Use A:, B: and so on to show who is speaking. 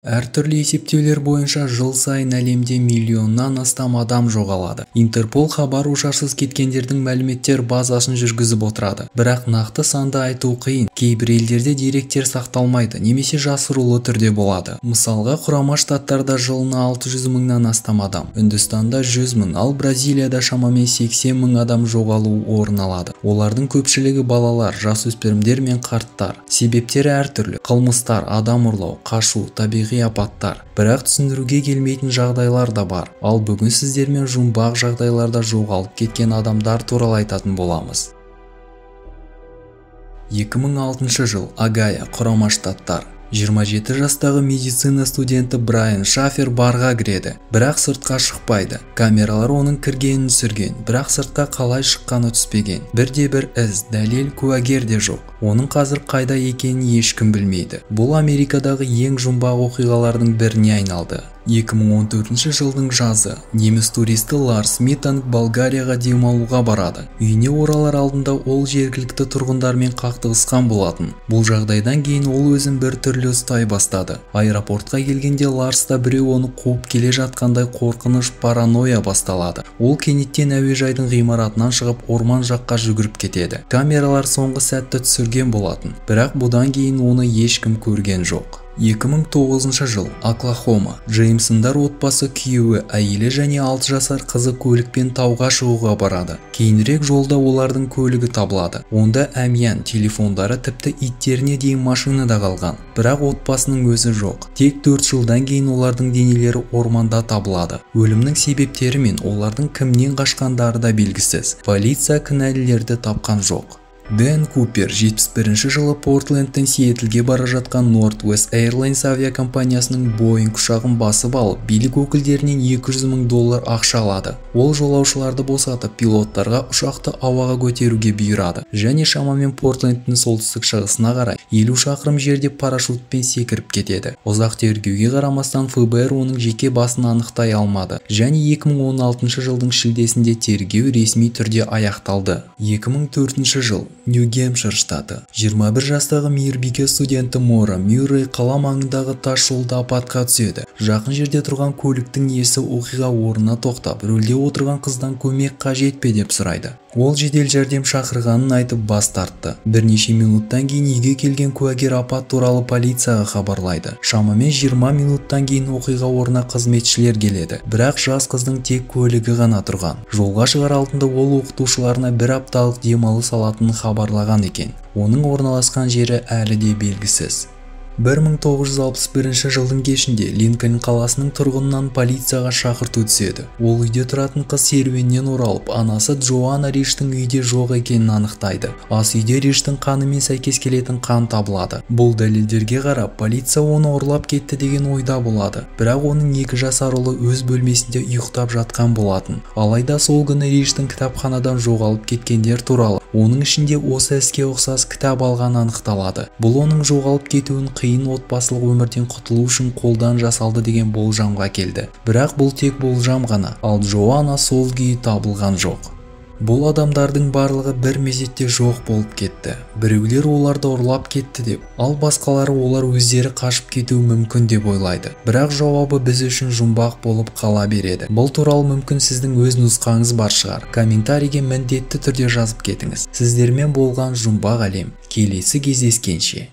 A: Әртүрлі есептеулер бойынша жыл сайын әлемде миллионнан астам адам жоғалады. Интерпол хабар-ошарсыз кеткендердің мәліметтер базасын жүргізіп отырады. Бірақ нақты санды айту қиын. Кейбір елдерде деректер сақталмайды немесе жасырулы түрде болады. Мысалға, Құрама Штаттарда жылына 600 мыңнан астам адам, Үндістанда 100 мың, ал Бразилияда шамамен 80 мың адам жоғалу орын алады. Олардың көпшілігі балалар, жасөспірімдер мен қарттар. Себептері әртүрлі: қылмыстар, адам ұрлау, қашу, табиғи апаттар. Бірақ түсіндіруге келмейтін жағдайлар да бар. Ал бүгін сіздермен жұмбақ жағдайларда жоғалып кеткен адамдар туралы айтатын боламыз. 2006 жыл, Огайо, Құрама Штаттар. 27 жастағы медицина студенті Брайан Шафер барға кіреді, бірақ сыртқа шықпайды. Камералар оның кіргенін түсірген, бірақ сыртқа қалай шыққаны түспеген. Бірде-бір із, дәлел, куәгер де жоқ. Оның қазір қайда екенін ешкім білмейді. Бұл Америкадағы ең жұмбақ оқиғалардың біріне айналды. 2014 жылдың жазы, неміс туристі Ларс Митанг Болгарияға демалуға барады. Үйіне оралар алдында ол жергілікті тұрғындармен қақтығысқан болатын. Бұл жағдайдан кейін ол өзін бір түрлі ұстай бастады. Аэропортқа келгенде Ларста біреу оны қуып келе жатқандай қорқыныш, паранойя басталады. Ол кенеттен әуежайдың ғимаратынан шығып орман жаққа жүгіріп кетеді. Камералар соңғы сәтті түсірген болатын, бірақ бұдан кейін оны ешкім көрген жоқ. 2009 жыл, Оклахома. Джеймсондар отбасы күйеуі, әйелі және 6 жасар қызы көлікпен тауға шығуға барады. Кейінірек жолда олардың көлігі табылады. Онда әмиян, телефондары, тіпті иттеріне дейін машинада қалған. Бірақ отбасының өзі жоқ. Тек 4 жылдан кейін олардың денелері орманда табылады. Өлімнің себептері мен олардың кімнен қашқандары да белгісіз. Полиция кінәлілерді тапқан жоқ. Дэн Купер 71 жылы Портлендтен Сиэтлге бара жатқан Northwest Airlines авиакомпаниясының Boeing ұшағын басып алып, билік өкілдерінен 200 мың доллар ақша алады. Ол жолаушыларды босатып, пилоттарға ұшақты ауаға көтеруге бұйырады және шамамен Портлендтің солтүстік шығысына қарай 50 шақырым жерде парашютпен секіріп кетеді. Ұзақ тергеуге қарамастан ФБР оның жеке басын анықтай алмады және 2016 жылдың шілдесінде тергеу ресми түрде аяқталды. 2004 жыл, Нью-Гэмпшир штаты. 21 жастағы мейірбике студенті Мора Мюррей қала маңындағы тас жолда апатқа түседі. Жақын жерде тұрған көліктің иесі оқиға орнына тоқтап, рөлде отырған қыздан көмек қажет пе деп сұрайды. Ол жедел жәрдем шақырғанын айтып бас тартты. Бірнеше минуттан кейін үйге келген куәгер апат туралы полицияға хабарлайды. Шамамен 20 минуттан кейін оқиға орнына қызметшілер келеді. Бірақ жас қыздың тек көлігі ғана тұрған. Жолға шығар алдында ол оқытушыларына бір апталық демалыс алатынын хабарлаған екен. Оның орналасқан жері әлі де белгісіз. 1961 жылдың кешінде Линкольн қаласының тұрғынынан полицияға шақырту түседі. Ол үйде тұратын қыз серуеннен оралып, анасы Джоанна Риштің үйде жоқ екенін анықтайды. Ас үйде Риштің қанымен сәйкес келетін қан табылады. Бұл дәлелдерге қарап, полиция оны ұрлап кетті деген ойда болады. Бірақ оның 2 жасар ұлы өз бөлмесінде ұйықтап жатқан болатын. Алайда сол күні Риштің кітапханадан жоғалып кеткендер туралы, оның ішінде осы іске ұқсас кітап алғаны анықталады. Бұл оның жоғалып кетуін қиын отбасылық өмірден құтылу үшін қолдан жасалды деген болжамға келді. Бірақ бұл тек болжам ғана, ал Джоанна сол күйі табылған жоқ. Бұл адамдардың барлығы бір мезетте жоқ болып кетті. Біреулер оларды ұрлап кетті деп, ал басқалары олар өздері қашып кетуі мүмкін деп ойлайды. Бірақ жауабы біз үшін жұмбақ болып қала береді. Бұл туралы мүмкін сіздің өз нұсқаңыз бар шығар. Комментарийге міндетті түрде жазып кетіңіз. Сіздермен болған Жұмбақ әлем. Келесі кездескенше.